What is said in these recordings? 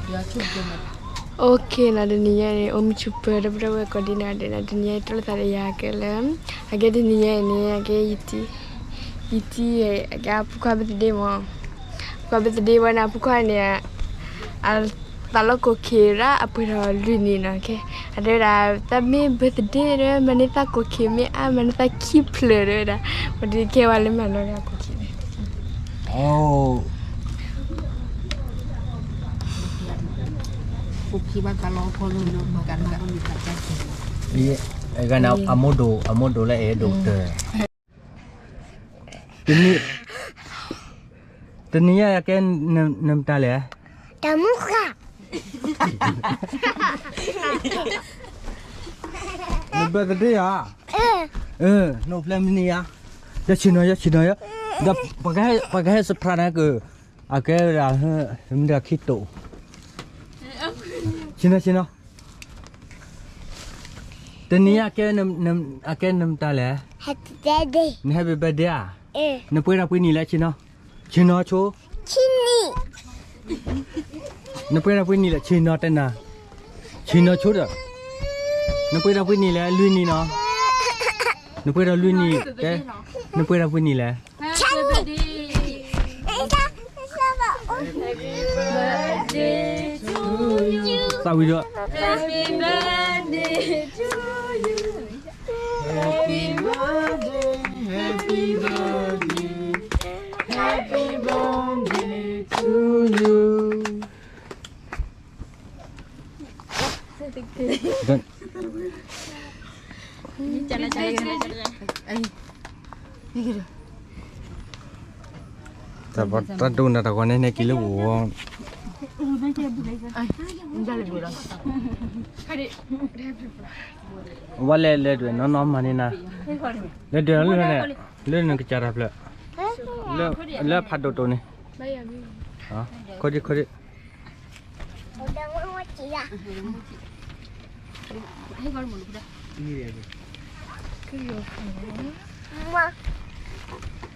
OK နီၤ, တနံၤညါန့ၣ် အိၣ်မုာ်ဆူၣ်ပၢၤ ဒီပုၢ်ဒီဝဲၢ်ကိးဒံနီၤ, ဒီးတနံၤညါ တလိၣ်သးဒီးယၤကဲလၢ အကဲတနံၤညါအံၤန့ၣ် အကဲ ယတံၤ, ယတံၤ အကဲအဖိခွါ birthday မး, အဖိခွါ birthday ဝဲန့ၣ် အဖိခွါန့ၣ် အသးလီၢ်ကိးခံရၣ် အပှဲၤထီၣ်လွံၢ်နံၣ်နီၤ, ကဲ အတဲဝဲဒၣ် သးမ့ၢ် birthday တဲဝဲ မၤန့ၢ်သးကိးခံမ့ၢ်အါ မၤန့ၢ်သးခံဖျၢၣ်တဲဝဲဒၣ်, ပဒုးကဲဝဲလၢမၤနီၣ်လၢအကိးခံန့ၣ် အမိၢ်ဒိၣ် အမိၢ်ဒိၣ်လၢအဲၣ်ဒိၣ်ကတၢၢ်, တနံၤညါအံၤကဲ နမတၤလဲၣ်, တမူဃာ်, န birthday ဧါ, နအိၣ်ဖျဲၣ်မနုၤဧါ, ယဆ့ၣ်နီၤ ယဆ့ၣ်နီၤယ, ဒီးပှၤကဟဲ surprise နၤက, အကဲဝဲဒၣ် မ့ၢ်ဒၣ်ခံတိာ်, ဆ့ၣ်နီၤ ဆ့ၣ်နီၤ, တနံၤညါ အကဲနမတၤလဲၣ်, န happy birthday ဧါ, နပှဲၤဒီးပှဲၤနံၣ်လဲၣ် ဆ့ၣ်နီၤ, ဆ့ၣ်နီၤဆိ, နပှဲၤဒီးပှဲၤနံၣ်လဲၣ် ဆ့ၣ်နီၤတဲနၤ, ဆ့ၣ်နီၤဆိဒီး, နပှဲၤဒီးပှဲၤနံၣ်လဲၣ် လွံၢ်နံၣ်နီၤ, နပှဲၤဒီးလွံၢ်နံၣ်, ကဲ, နပှဲၤဒီးပှဲၤနံၣ်လဲၣ် သးဝံၤဒီး, Taduna tagone ne kile wo. Wa le le dwe no no mani na. Le dwe lune, lune ka cara ple. Le, le pha do to ne. Ha, kodi kodi.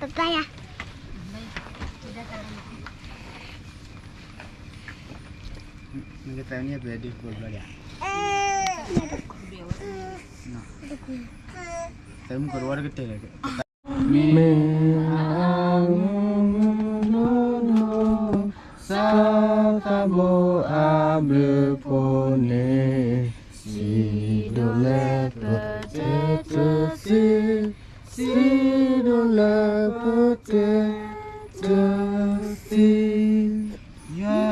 Papaya. Neke tau ni apa ya di ko bla ya. Tau ko wa ke tele. Me a no no sa ta bo a ble po ne. Si do le pe te te si. Si do le pe te te si. Ya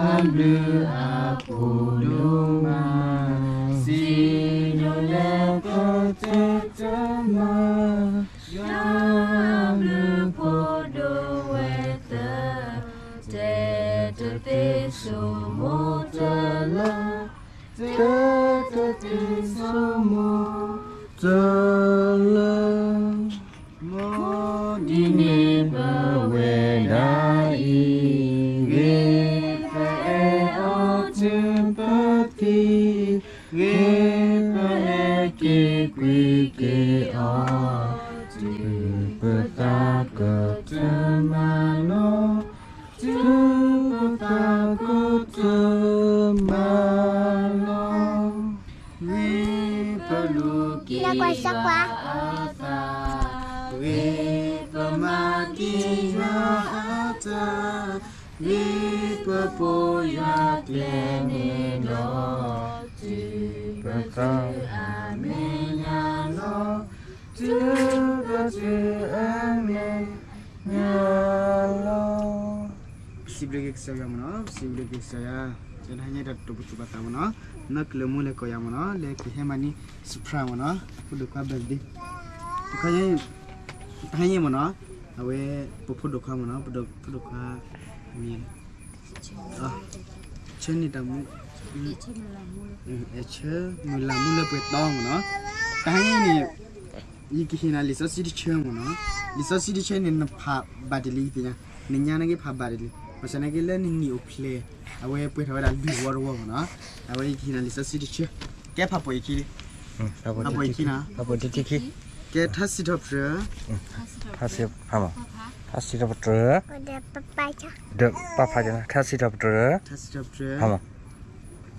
a ble a po do ma. Si do le pe te te ma. Ya a ble po do we te. Te te te so mo te le. Te te te so mo te le. Mo di ne pe we da i. Ge pe e o te pe ti. Ge pe e ke kwi ke o. Te pe ta ke te ma no. Te pe ta ke te ma no. Ghi pe lu ki ya a ta. Ghi pe ma ki ya a ta. Ghi pe po ya tle ne no. Te pe ta a me ya no. Te pe ta a me. Nyalo. ပစံးဘျုးက့ၤကစၢ်ယွၤမ့ၢ်နီၤ, ပစံးဘျုးက့ၤကစၢ်ယွၤ, ယတဟါညါတၢ်တိာ်ပသူၣ်ပာ်သးမ့ၢ်နီၤ, နီၢ်ကလၢမူလဲၤကိးယၤမ့ၢ်နီၤ, လဲၤကဟဲမၤန့ၢ် surprise မ့ၢ်နီၤ, ဖိဒိၣ်ခွါ birthday, တခါညါ, တဟါညါမ့ၢ်နီၤ, အဝဲ ပဖိဒိၣ်ခွါမ့ၢ်နီၤ, ပဖိဒိၣ်ခွါ မံၤ ဆၢန့ၢ်တၢ်မူ, အဲၣ်ဆၢမုၢ်လၢ်မူလၢပှဲၤတီမ့ၢ်နီၤ, တဟါညါန့ၣ် ယကဟ့ၣ်နၤလံာ်စီဆှံတဆၢမ့ၢ်နီၤ, လံာ်စီဆှံတဆၢန့ၣ် နဖးဘၣ်တ့ၢ်လံသ့ၣ်ညါ, နညါနက့ဖးဘၣ်တ့ၢ်လံ, ဘၣ်ဆၣ်နက့လၢနနံၣ်အိၣ်ဖျဲၣ်, အဝဲပှဲၤထီၣ်ဝဲဒၣ်လွံၢ်ဝီတဝီမ့ၢ်နီၤ, အဝဲယကဟ့ၣ်နၤလံာ်စီဆှံတဆၢ, ကဲဖးပိာ်ယခံလံ, ဖးပိာ်ယခံနီၤ, ဖးပိာ်တခံခံ ကဲ ထါစံးထီၣ်ပတြၢၤ, ထါစံးထီၣ်ပတြၢၤ, ဒီးပၢ်ဖး, ထါစံးထီၣ်ပတြၢၤ,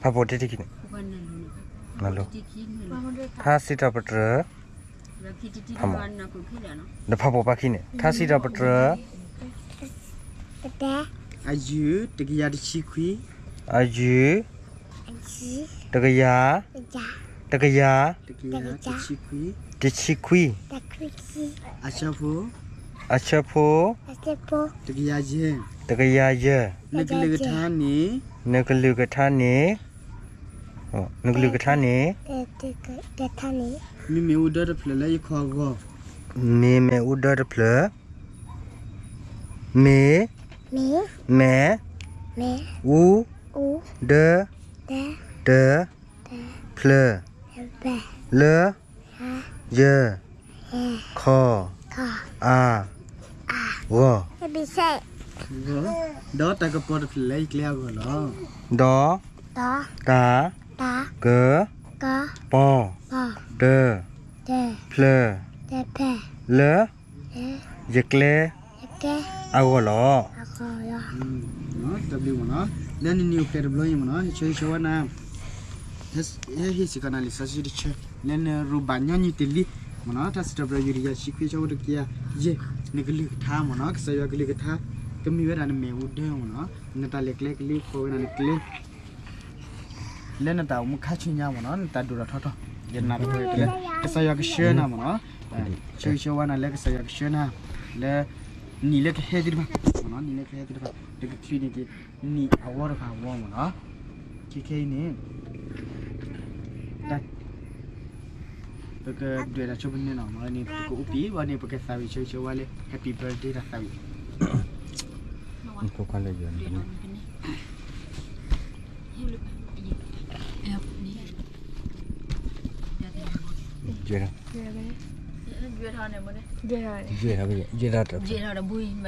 ဖးဖး, ထါစံးထီၣ်ပတြၢၤ, ထါစံးထီၣ်ပတြၢၤ, ဒီးဖးဖှိၣ်ပၢ်ခံန့ၣ် ထါစံးထီၣ်ပတြၢၤ, အယုၢ် တကယၤတဆံခွံ, အယုၢ် တကယၤ, တကယၤ, တဆံခွံ, အဆၢဖိ, အဆၢဖိ, တကယၤယဲၢ်, တကယၤယဲၢ်, နကလုၢ်ကထါန့ၣ်, နကလုၢ်ကထါန့ၣ်, နကလုၢ်ကထါန့ၣ်, မ့မ့ၢ်အူဒၢတဖျၢၣ်လၢယခီၣ်အဂီၢ်, မ့မ့ၢ်အူဒၢတဖျၢၣ်, မ့ၢ်, မ့ၢ်, အူ, ဒၢ, တ, ဖျၢၣ်, လၢ, ယ, ခီ, အ, ဂီၢ်, ဒီးတၢ်ကပီၤတဖျၢၣ်လၢယကျဲအဂီၢ်လီၤ. ဒီး, တ, တ, က, ပီၤ, တ, ဖျၢၣ်, လၢ ယကျဲ အဂီၢ်လီၤ. တၢ်ဘျုးမ့ၢ်နီၤ, လၢနနံၤအိၣ်ဖျဲၣ်တဘျီအံၤမ့ၢ်နီၤ, ယဆၢဂ့ၤဆၢဝါနၤ, ဟဲဟ့ၣ်စ့ၢ်ကီးနၤလံာ်စီဆှံတဆၢ, လၢနရူဘၣ်ညီနုၢ်တလံ, မ့ၢ်နီၤ, ထါစံးထီၣ်ပတြၢၤ ယုၢ်တကယၤတဆံခွံ အဆၢဖိတကယၤယဲၢ်, နကလုၢ်ကထါမ့ၢ်နီၤ, ကစၢ်ယွၤကလုၢ်ကထါ, ကမ့ၢ်ဝဲဒၣ်နမ့ၣ်အူဒၢမ့ၢ်နီၤ, နတၢ်လဲၤကျဲကလံၤ ကပီၤဝဲဒၣ်နကျဲ လၢနတၢ်အိၣ်မူခါဆူညါမ့ၢ်နီၤ, နတၢ်ဒိၣ်ထီၣ်ထီထီၣ်, ယနာ်လၢ ကစၢ်ယွၤကဆှၢနၤမ့ၢ်နီၤ, ဆၢဂ့ၤဆၢဝါနၤလၢကစၢ်ယွၤကဆှၢနၤ, လၢ နံၣ်လၢကဟဲသ့ၣ်တဖၣ်မ့ၢ်နီၤ, နံၣ်လၢကဟဲသ့ၣ်တဖၣ်, တကချုးန့ၣ်က့ၤ နံၣ်အဝီတဖၣ်အဝီမ့ၢ်နီၤ, ခဲခဲအံၤန့ၣ် ပကဒွဲၣ်တၢ်ဆိပန့ၢ်နီၤ, မ့ၢ်န့ၣ် ပကအိၣ်ပံၤဘၣ်န့ၣ် ပကသးဝံၣ်ဆၢဂ့ၤဆၢဝါလၢ Happy birthday တၢ်သးဝံၣ် အိၣ်ပံၤ အိၣ်ပံၤခံဘိလၢ အိၣ်ပံၤခံဘိလ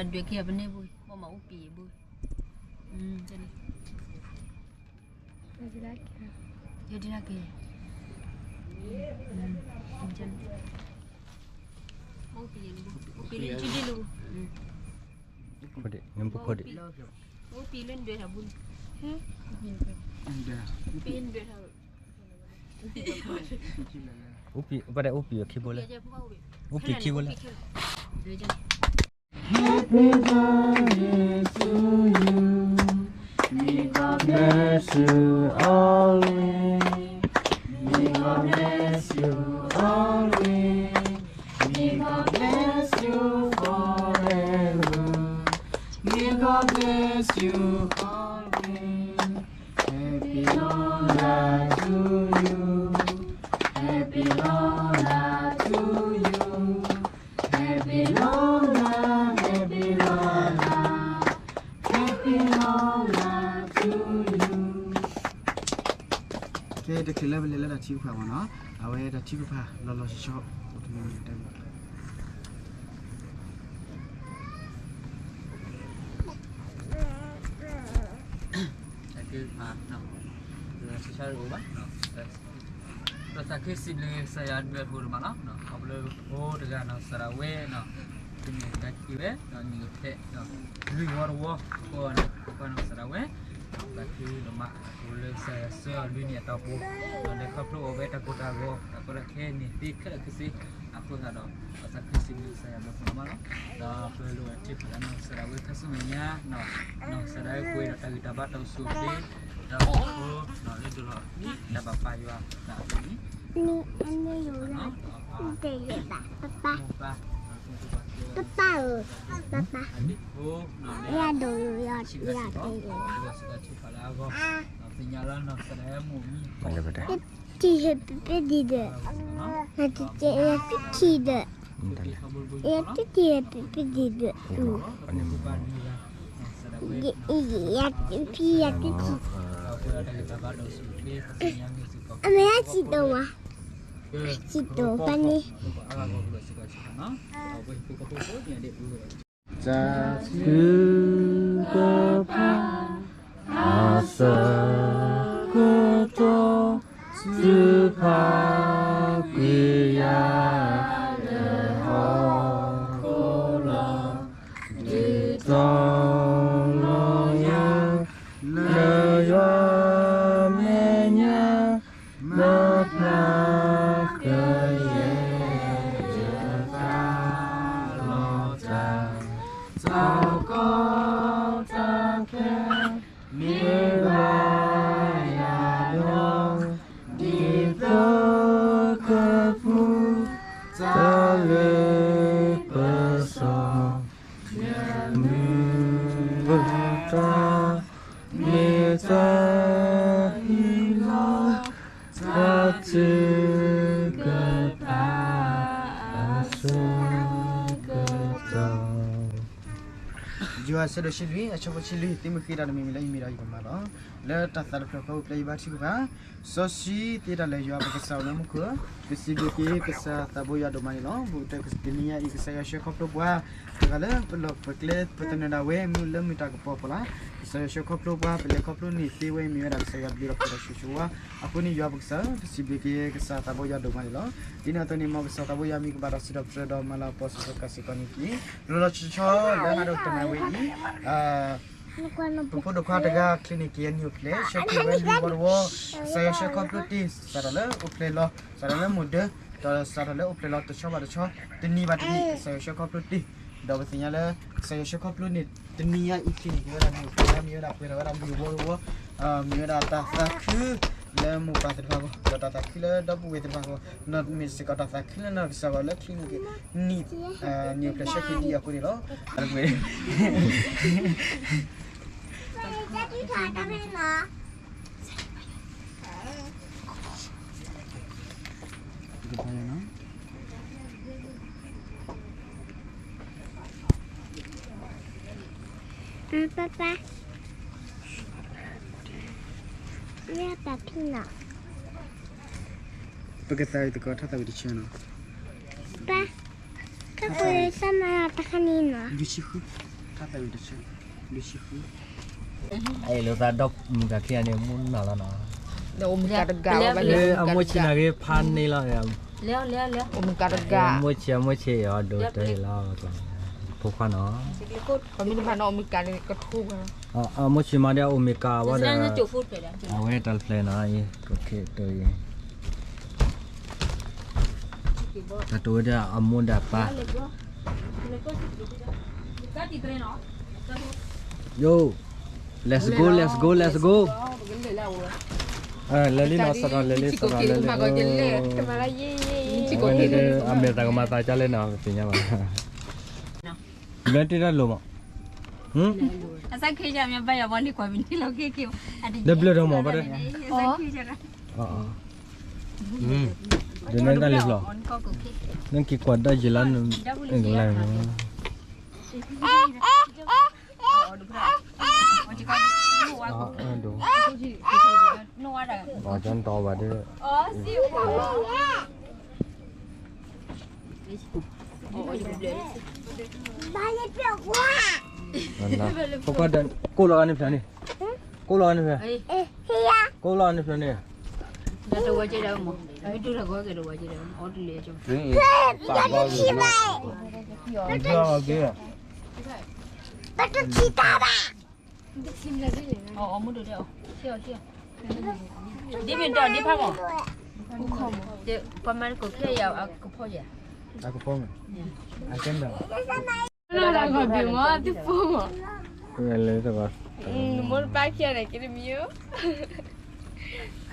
ၢ Happy birthday to you. May God bless you always. May God bless you always. May God bless you forever. May God bless you always. Happy long life to you. Happy long life to you. Happy long life, happy long life, happy long life to you. ကဲ တချုးလၢပလဲၤလၢတၢ်ထုကဖၣ်မ့ၢ်နီၤ, အဝဲတၢ်ထုကဖၣ်လီၤလီၤဆီဆီ အိၣ်တမံၤမံၤတၢ်ဂီၤ တၢ်ထုကဖၣ်နီၤ, လီၤဆီဆီတအိၣ်ဘၣ် ဒီးသးခုစံးဘျုးကစၢ်ယွၤဒိၣ်မးလီၤ, ခီဖျိဖိတဂၤနီၤ စးထီၣ်ဝဲနီၤ, ဖဲန့ၣ်တၢ်ခံးဝဲ နံၣ်ကဖျဲး လွံၢ်ဝီတဝီ အဃိန့ၣ် ပကွၢ်နီၤ စးထီၣ်ဝဲ သးခုဒိၣ်မး အဃိလၢကစၢ်ယွၤဆှၢအီၤလွံၢ်နံၣ်အတီၢ်ပူၤ ဒီးလဲၤခီဖျိအီၤဝဲတၢ်ကိၢ်တၢ်ဂီၤ တၢ်ကီတၢ်ခဲန့ၣ်သ့ခဲလၢာ်ခဲဆ့ အဃိသတးဒီး သးခုစံးဘျုးကစၢ်ယွၤဒိၣ်မးလီၤ, ဒီးပလိၣ်ဝဲထံၣ်ဖးလၢနီၤ စးထီၣ်ဝဲခါဆူမဲာ်ညါ နီၤ စးထီၣ်ဝဲပှဲၤဒီးတၢ်ဂံၢ်တၢ်ဘါတၢ်အိၣ်ဆူၣ်အိၣ်ချ့ ဒီးအဃိ နီၤလၢဒိၣ်ထီၣ် တၢ်ဘၣ်ပာ်ယွၤသးအပူၤန့ၣ် အန့ၣ်ယိာ်လၢ မိၢ်ပၢ် မိၢ်ပၢ် ပၢ်ပၢ်ဧၢ ပၢ်ပၢ် ယဒိၣ်ယဒိၣ်ယဒိၣ် စံးဘျုးစံးဘျုးထံၣ်ဖးလၢအဂီၢ် သ့ၣ်ညါလၢနီၤ စးထီၣ်ဝဲမိၢ်မံ ယတထံၣ်ဟဲပပ့ၢ်ဒံးဒီး ယတထံၣ်ဒီး ယတထံၣ်ဟဲပပ့ၢ်ဒံးဒီး ယတထံၣ် ယတထံၣ် အမ့ၢ်ဟဲစံးဒိၣ်ဝဲ စံးဒိၣ်ဖဲန့ၣ် တၢ်ထုကဖၣ် အဆၢကတီၢ် ထုကဖၣ်ကွံာ်ယၤလၢ ဟ့ၣ်လီၤ တၢ်ထုကဖၣ် အဆၢကတီၢ်. ယိၤဟၣ်အဆၢဒိၣ်ဆံလွံၢ် အဆၢဖိဆံလွံၢ်, သုမ့ၢ်ဃ့တၢ်တမံၤမံၤလၢယမံၤဒီးယကမၤလီၤ. လၢတၢ်သးတဖျၢၣ်ဃီပူၤ ပျဲယဘါထုကဖၣ်, စီဆှံသ့တၢ်လၢယွၤပကစၢ်အိၣ်လၢမူခိၣ်, ပစံးဘျုးက့ၤကစၢ်သးဘိယွၤဒိၣ်မးန့ၣ်လီၤ. ဘူးကတၢၢ်တနံၤညါအံၤ ကစၢ်ယွၤဆှၢခီဖျိပှၤ တဂၤလၢပလီၢ်ပကျဲ ပသနၢၣ်ဒၣ်ဝဲ မ့ၢ်လၢမုၢ်တၢ်ကပီၤအဖီလာ်, ကစၢ်ယွၤဆှၢခီဖျိပှၤ ပလဲၤခီဖျိန့ၢ်သ့ဝဲ မ့ၢ်ဝဲဒၣ်ကစၢ်ယွၤဘျုးလီၤဖှိၣ်ဒီးဆူၣ်ဆူၣ်ဝါ. အဃိန့ၣ်ယွၤပကစၢ် ပစံးဘျုးက့ၤကစၢ်သးဘိယွၤဒိၣ်မးန့ၣ်လီၤ. ဒ်န့ၣ်အသိးန့ၣ် မ်ကစၢ်သးဘိယွၤမံၤကဘၣ်တၢ်စံးထီၣ်ပတြၢၤဒီးမၤလၤကပီၤစ့ၢ်ကီးကစၢ်စ့ၢ်ကီးန့ၣ်တက့ၢ်. လီၤလီၤဆီဆီလၢဟါဒီးတနၤဝဲအံၤ ပဖိဒိၣ်ခွါတဂၤချ့န့ၢ်က့ၤအနံၣ်အိၣ်ဖျဲၣ် ဆှၢက့ၤဝဲလံဝီတဝီ, ကစၢ်ယွၤဆှၢခီဖျိတ့ၢ် စးထီၣ်လၢအိၣ်ဖျဲၣ်လီၤ စးထီၣ်လၢမိၢ်ဒၢ, ဒီးစးထီၣ်လၢအိၣ်ဖျဲၣ်လီၤတဆီဘၣ်တဆီ, တနံၤဘၣ်တနံၤ ကစၢ်ယွၤဆှၢခီဖျိတ့ၢ်, ဒီးပသ့ၣ်ညါလၢ ကစၢ်ယွၤဆှၢခီဖျိန့ၣ် တနံၤညါအံၤချ့န့ၢ်က့ၤဝဲဒၣ်နံၣ်အိၣ်ဖျဲၣ် မ့ၢ်ဝဲဒၣ်ပှဲၤထီၣ်ဝဲဒၣ်မုၢ်ဝီတဝီ, မ့ၢ်ဝဲဒၣ်တၢ်သးခု လၢမိၢ်ပၢ်သ့ၣ်တဖၣ်အဂီၢ် ဒီးတၢ်သးခုလၢဒီပုၢ်ဝဲၢ်သ့ၣ်တဖၣ်အဂီၢ်, နီၢ်မ့ၢ်စ့ၢ်ကီးတၢ်သးခုလၢနီၢ်ကစၢ်အဂီၢ်လၢချ့န့ၢ်က့ၤ နံၣ်အိၣ်ဖျဲၣ်ဆှၢက့ၤဒံးအဃိန့ၣ်လီၤ. ပကသးဝံၣ်သကိးထါသးဝံၣ်တဆၢနီၤ. ပၢ်ခါပူၤဆၢမၤတခါန့ၣ်နီၤ. ထါသးဝံၣ်တဆၢ, အဲၣ်လိာ်သးဒီးမုၢ်ကၢ်ခံဂၤန့ၣ် မူနီၢ်လီၤနီၤ. အမိၢ်ဆံးနၤဂ့ၤ ဖးန့ၢ်လီၤ. မိၢ်ဆံး မိၢ်ဆံးအီၤဒိၣ်တၢ်လီၤ, ဖိခွါနီၤ. မိၢ်ဆံးမၤဒီးအိၣ်မ့ၢ်ကၤဝဲဒီး အဝဲတၢ်တဖျဲၣ်နီၤ, တၢ်တိၢ်ဝဲဒၣ်အမိၢ်ဒၣ်ပၢ် ယိၤ, let's go, let's go, let's go. လဲၤလံနီၤ စရီ လဲၤလံ စရီ လဲၤလံ. အမဲာ်သးကမၤသးကါလဲၣ်နီၤ ပသ့ၣ်ညါဘၣ်. ဘျၢတ့ၢ်တၢ်လိၤမး, အစၢ်ခ့ယၤမ့ၢ်ဘၣ်ယၤဘီလံကွၢ်မံၤန့ၣ်လီၤက့ၤက့ၤ, ဒီးဘျၢထီၣ်မးဘၣ်ဒီး, အစၢ်ခ့ယၤ ဒ်န့ၣ်တၢ်လံဖျီ, နက့ၤကွၢ်ဒၣ်ယလါနကလါ, ဒိၣ်, အီၣ်ကၠီတီဘၣ်ဒီး ပကွၢ်ဒီး ကိၣ်လီၤဂၤန့ၣ်ဖျၢၣ်န့ၣ်, ကိၣ်လီၤဂၤန့ၣ်ဖျၢၣ်န့ၣ်, ကိၣ်လီၤဂၤန့ၣ်ဖျၢၣ်န့ၣ်, တဝဲကဲဒၣ်မး, မ့ၢ်တူၢ်တၢ်ဂီၤကဲတဝဲကဲဒၣ်မး, အီၣ်တလဲၤကၠီ, ပတထံၣ်တၢ်ဘၣ်. အီၣ်မူဒိၣ်ဒဲးအီၤ, ဒ်မ့ၢ်ဒီးဒ်ဖးမး, ပှၤမၤတကိးခဲအံၤအကဖီယၤ, အကဖီမး, အကဲမး, နဂီၢ်ဘ့ၣ်မး သုဖိမး, မိၢ်တပၢ်ခံဂၤန့ၣ် က့ၤ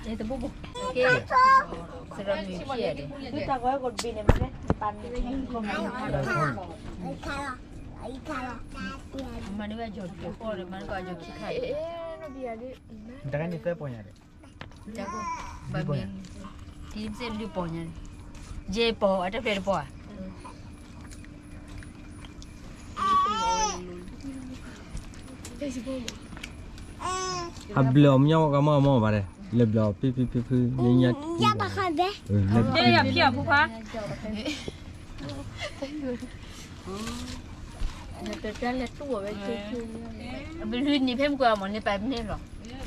တမံၤဧိၤ, တဘိဘိ, ကဲ, စရီမုၢ်ခံဂၤဒဲး, မၤန့ၢ်ဝဲယီၤတကီၢ်ဒီး မၤန့ၢ်ကီးယီၤခံခါအံၤ, တၢ်ဂၤန့ၣ်သၢပီၢ်ညါဒီး, ဘၣ်မ့ၢ်, ဒ်စ့ၢ်လုၢ်ပီၢ်ညါန့ၣ်, ယဲၢ်ပီၢ်အတဖျဲၣ်တပီၢ်ဧါ. အဘျၢၣ်အီၤမညီကမီၢ်အမီၢ်ဘၣ်ဒီး လဲၤဘျၢၣ်အီၤဖံဖံဖံဖု ညါညါ, ယတၢ်ခါဘဲ, ဒ်ယဖံအဖိခွါ, ပလုၢ်န့ၣ်ဖဲမကွၢ်မးန့ၣ်ပာ်ပန့ၢ်လီၤ,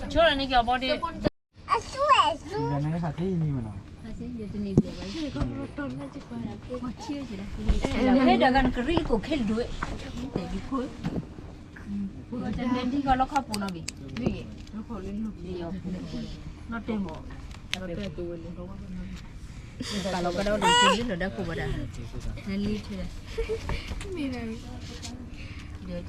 ဆိလီၤန့ၣ်က့ၤအဘီဒ့, ဖဲဒၣ်ဂၤနကရံၣ်လၢကိးခဲလၢာ်, တဲဒ်ဖိ, တမ့ၢ်ဒ်ကီးလီခီပူၤနီၤဘ့ၣ်, နီၢ်တဲမး, ပာ်လီၤကဒီးဒီးတလၢလီၤဒၣ်ကိးဘၣ်ဒၣ်, နလံထဲဒၣ်, ဒ်တဘၣ်ဒ်, ဒိၣ်တီၤတ့ၢ်ဒဲး,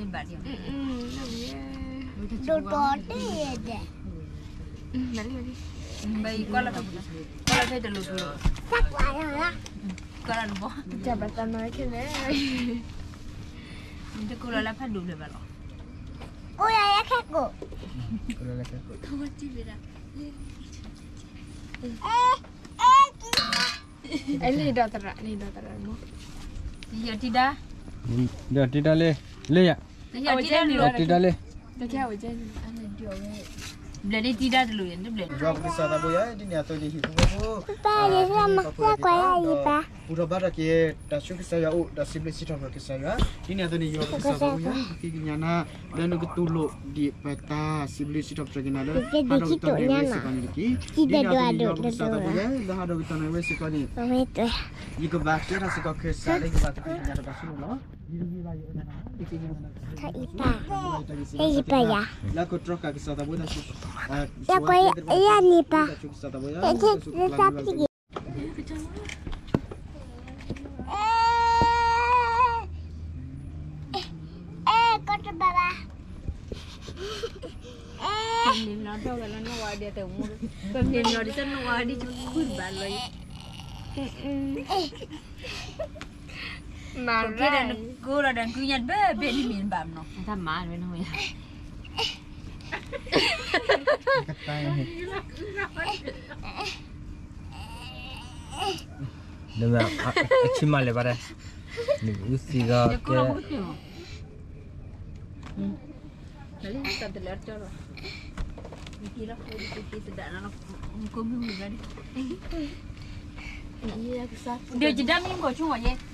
ဘၣ်အံၤကွၢ်လီၤဖဲ, ကွၢ်လီၤဖဲတလိၤလိၤ, ကွၢ်လီၤတဘီ, တၢ်ဘၣ်သးမၤခဲလၢာ်, တကိးလီၤလၢဖးဒိၣ်ဖျၢၣ်ဘၣ်လီၤ, ကိးလီၤလၢခဲကိး လၢ လၢ လၢ လၢ ဒီးတံဒါလၢ လၢယၤ, ဒီးတံဒါလၢ ဘျဲၣ်လၢတံဒါတလိၣ် ယွၤပကစၢ်သးဘိယၤ ဒ်န့ၣ်အသိးန့ၣ် ဟံၣ်ဖိဃီဖိ ပၢ် ယသးမၤကွၢ်ယၤအံၤပၢ် ပူၤထီၣ်ဘါထီၣ်က့ၤ တၢ်ဆူကစၢ်ယွၤအိၣ် ဒီးစံးဘျုးစံးထီၣ်ပတြၢၤကစၢ်ယွၤ ဒ်န့ၣ်အသိးန့ၣ် ယွၤပကစၢ်သးဘိယၤ ပဃ့ကညးနၤ လၢနကတူၢ်လိာ်ဒံးပတၢ်စံးဘျုးစံးထီၣ်ပတြၢၤက့ၤနၤလၢ ဟးဒီးကတီၢ်န့ၣ်ဝဲစ့ၢ်ကီးန့ၣ်တက့ၢ်. ဒ်န့ၣ်အသိးန့ၣ် ယွၤပကစၢ်သးဘိယၤ လၢဟးဒီးကတီၢ်န့ၣ်ဝဲစ့ၢ်ကီးန့ၣ် ယကဘၣ်ကဲထီၣ်စ့ၢ်ကီးခၢၣ်စးလၢယကဘၣ်သ့ၣ်ညါတၢ်ဘၣ်ဆိၣ်လီၤ. ယကဘၣ်ယအၢနၤ ယကဘၣ် ယပၢ်ယၤ လၢကတြီဃာ်ကစၢ်သးဘိတၢ်ဆိၣ် ယကွၢ်ယၤန့ၣ်ပၢ် ယသးပက့ၢ် အဲ အဲ ကီတဘၣ်ဘၣ် အဲ ပမ့ၢ်မၤဒီးတၢ်နဝၤဒ်တၢ်မူ ပမ့ၢ်မၤဒီးတၢ်နဝၤဒ်တၢ်ခူၣ်တဘၣ်လီၤ မၤရၢ် ကိးဒီးဒၣ်ကုညါတဘ့ၣ်ဘ့ၣ်န့ၣ်မ့ၢ်ဘၣ်မနီၤ တၢ်မၤဝဲနီၤ အဆံမၤလၢၤဘၣ်ဒၣ် နအုသံဂီၢ်ကဲ ဒီးယဒၣ်မ့ၢ်မ့ၢ်ကီၢ်ဆိဝဲယဲ